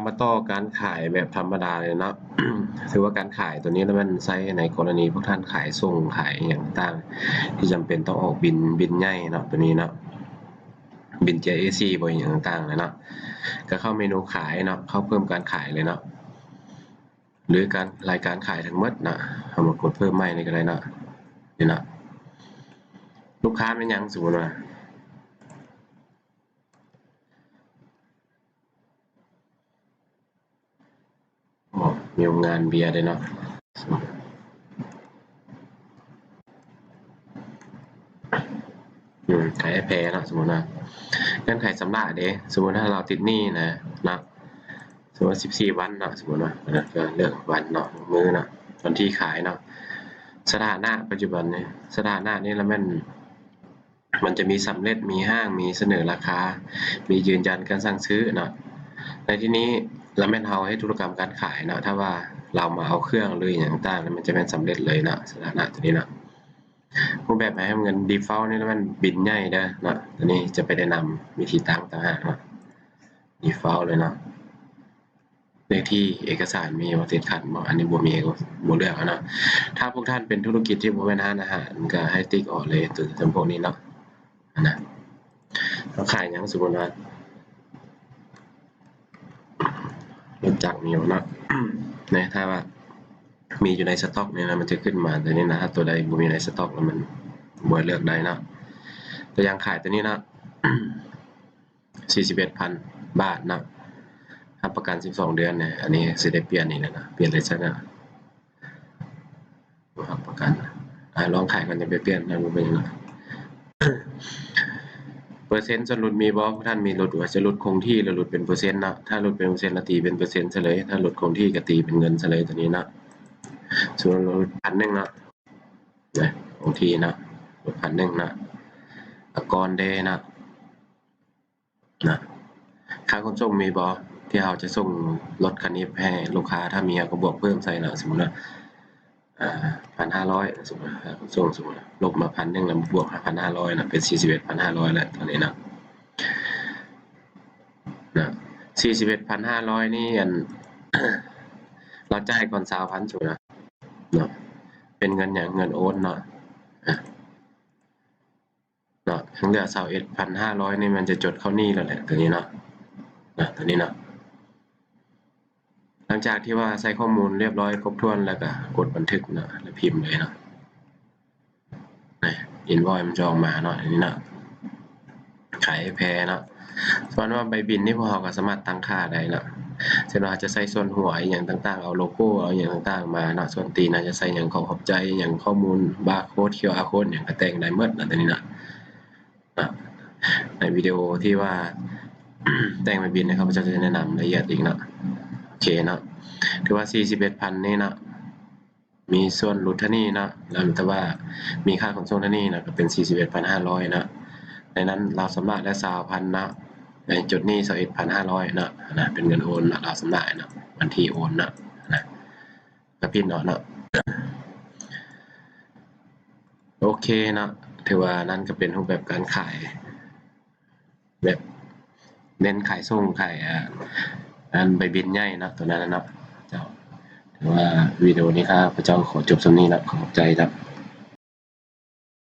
ມາຕໍ່ການຂາຍແບບທຳມະດາເລີຍເນາະ. ຖືວ່າການຂາຍຕົວນີ້ລະແມ່ນໃຊ້ໃນກໍລະນີພວກທ່ານຂາຍສົ່ງ ຂາຍຫຍັງຕ່າງໆ ທີ່ຈຳເປັນຕ້ອງອອກບິນ ບິນໃຫຍ່ເນາະ ຕົວນີ້ເນາະ ບິນເຈເອຊີບໍ່ ຫຍັງຕ່າງໆເນາະ. ກໍເຂົ້າເມນູຂາຍເນາະ ເຂົ້າເພີ່ມການຂາຍເລີຍເນາະ ຫຼືການ ລາຍການຂາຍທັງໝົດເນາະ. ເຮົາມາກົດເພີ່ມໃໝ່ນີ້ກໍໄດ້ເນາະ. ນີ້ເນາະ ລູກຄ້າແມ່ນຫຍັງ? ສົມມຸດວ່າ ໂອ້ ມີໂຮງງານເບຍເດ້ເນາະ. ອືມ ຂາຍແພເນາະ ສົມມຸດວ່າ ເງື່ອນໄຂຊຳລະເດ້. ສົມມຸດຖ້າລາວຕິດໜີ້ນະເນາະ ສົມມຸດສິບສີ່ວັນເນາະ ສົມມຸດວ່າ ອັນນັ້ນກໍເລືອກວັນເນາະ ມື້ເນາະ ວັນທີຂາຍເນາະ. ສະຖານະປັດຈຸບັນນີ້ ສະຖານະນີ້ລະແມ່ນ ມັນຈະມີສຳເລັດ ມີຮ້າງ ມີສະເໜີລາຄາ ມີຢືນຢັນການສັ່ງຊື້ເນາະ. ໃນທີ່ນີ້ລະແມ່ນເຮົາເຮັດທຸລະກຳການຂາຍເນາະ ຖ້າວ່າລາວມາເອົາເຄື່ອງ ຫຼືຫຍັງຕ່າງໆ ມັນຈະແມ່ນສຳເລັດເລີຍເນາະ ສະຖານະຕົວນີ້ເນາະ. ຮູບແບບໃຫ້ເງິນ default ນີ້ລະແມ່ນບິນໃຫຍ່ເດີເນາະ. ຕົວນີ້ຈະໄປແນະນຳວິທີຕັ້ງຕ່າງຫາກເນາະ default ເລີຍເນາະ. ເລກທີ່ເອກະສານມີບໍ່ ຕິດຂັດບໍ່? ອັນນີ້ບໍ່ມີ ບໍ່ເລືອກເອົາເນາະ. ຖ້າພວກທ່ານເປັນທຸລະກິດທີ່ບໍ່ແມ່ນຮ້ານອາຫານ ກໍໃຫ້ຕິກອອກເລີຍ ຕົວຈຳພວກນີ້ເນາະ. ອັນນະ ເຮົາຂາຍຫຍັງ? ສົມມຸດວ່າ ລົດຈັກມີບໍ່ເນາະ ນະ ຖ້າວ່າມີຢູ່ໃນສະຕັອກນີ້ນະ ມັນຈະຂຶ້ນມາຕົວນີ້ນະ. ຖ້າຕົວໃດບໍ່ມີໃນສະຕັອກ ແລ້ວມັນບໍ່ໃຫ້ເລືອກໄດ້ເນາະ. ຕົວຢ່າງຂາຍຕົວນີ້ເນາະ ສີ່ສິບເອັດພັນບາດເນາະ ຮັບປະກັນສິບສອງເດືອນເນຍ. ອັນນີ້ຊິໄດ້ປ່ຽນອີກແລ້ວເນາະ ປ່ຽນເລີຍຊະເນາະ ບໍ່ຮັບປະກັນ. ອາ ລອງຂາຍກ່ອນ ຈະໄປປ່ຽນນະ ບໍ່ເປັນຫຍັງເນາະ. ເປີເຊັນສ່ວນຫຼຸດມີບໍ່? ພວກທ່ານມີຫຼຸດ ວ່າຈະຫຼຸດຄົງທີ່ ຫຼືຫຼຸດເປັນເປີເຊັນເນາະ. ຖ້າຫຼຸດເປັນເປີເຊັນ ລະຕີເປັນເປີເຊັນຊະເລີຍ, ຖ້າຫຼຸດຄົງທີ່ກໍຕີເປັນເງິນຊະເລີຍ ຕົວນີ້ເນາະ. ສົມມຸດວ່າຫຼຸດພັນໜຶ່ງເນາະ ນະ ຄົງທີ່ເນາະ ຫຼຸດພັນໜຶ່ງເນາະ. ອາກອນເດເນາະ ນະ ຄ່າຂົນສົ່ງມີບໍ່ ທີ່ເຮົາຈະສົ່ງລົດຄັນນີ້ໃຫ້ລູກຄ້າ? ຖ້າມີ ເຮົາກໍບວກເພີ່ມໃສ່ເນາະ. ສົມມຸດວ່າ ອ່າ ພັນຫ້າຮ້ອຍ ສົມມຸດວ່າ ຄ່າຂົນສົ່ງ ສົມມຸດວ່າ ລົບມາພັນໜຶ່ງ ແລ້ວບວກຫ້າພັນຫ້າຮ້ອຍເນາະ ເປັນສີ່ສິບເອັດພັນຫ້າຮ້ອຍແລ້ວ ເທົ່ານີ້ເນາະ. ນະ ສີ່ສິບເອັດພັນຫ້າຮ້ອຍນີ້ ອັນ ລາວຈ່າຍກ່ອນຊາວພັນ ສົມມຸດວ່າ ເນາະ ເປັນເງິນຫຍັງ? ເງິນໂອນເນາະ. ອ່າ ເນາະ ຍັງເຫຼືອຊາວເອັດພັນຫ້າຮ້ອຍນີ້ ມັນຈະຈົດເຂົ້ານີ້ແລ້ວແຫຼະ ຕົວນີ້ເນາະ ນະ ຕົວນີ້ເນາະ. ຫຼັງຈາກທີ່ວ່າໃສ່ຂໍ້ມູນລຽບລ້ອຍຄົບຖ້ວນແລ້ວ ກໍກົດບັນທຶກເນາະ ແລ້ວພິມເລີຍເນາະ. ນະ invoice ມັນຈະອອກມາເນາະ ອັນນີ້ເນາະ ຂາຍແພເນາະ. ສ່ວນວ່າໃບບິນນີ້ ພວກເຮົາກໍສາມາດຕັ້ງຄ່າໄດ້ເນາະ ເຊັ່ນວ່າຈະໃສ່ສ່ວນຫົວອີ່ຫຍັງຕ່າງໆ ເອົາໂລໂກ້ ເອົາອີ່ຫຍັງຕ່າງໆມາເນາະ. ສ່ວນຕີນ ອາດຈະໃສ່ຫຍັງ ຂໍຂອບໃຈ ຫຍັງ ຂໍ້ມູນ ບາໂຄດ ຄິວອາໂຄດ ຫຍັງ ກໍແຕ່ງໄດ້ໝົດເນາະ ຕົວນີ້ເນາະ. ເນາະ ໃນວິດີໂອທີ່ວ່າແຕ່ງໃບບິນນະ ຂ້າພະເຈົ້າຈະແນະນຳລະອຽດອີກເນາະ. ໂອເຄເນາະ ຖືວ່າສີ່ສິບເອັດພັນນີ້ເນາະ ມີສ່ວນຫຼຸດເທົ່ານີ້ເນາະ ແລ້ວແຕ່ວ່າມີຄ່າຂົນສົ່ງເທົ່ານີ້ເນາະ ກໍເປັນສີ່ສິບເອັດພັນຫ້າຮ້ອຍເນາະ. ໃນນັ້ນລາວຊຳລະໄດ້ຊາວພັນເນາະ ໃນຈຸດນີ້ຊາວເອັດພັນຫ້າຮ້ອຍເນາະ ນະ ເປັນເງິນໂອນເນາະ ລາວຊຳລະເນາະ ວັນທີໂອນເນາະ ນະ ກໍພິມເອົາເນາະ. ໂອເຄເນາະ ຖືວ່ານັ້ນກໍເປັນຮູບແບບການຂາຍ ແບບເນັ້ນຂາຍສົ່ງ ຂາຍ ອ່າ ອັນໃບບິນໃຫຍ່ເນາະ ຕົວນັ້ນນະເນາະເຈົ້າ. ຖືວ່າວິດີໂອນີ້ຂ້າພະເຈົ້າຂໍຈົບສ່ຳນີ້ເນາະ ຂອບໃຈເນາະ.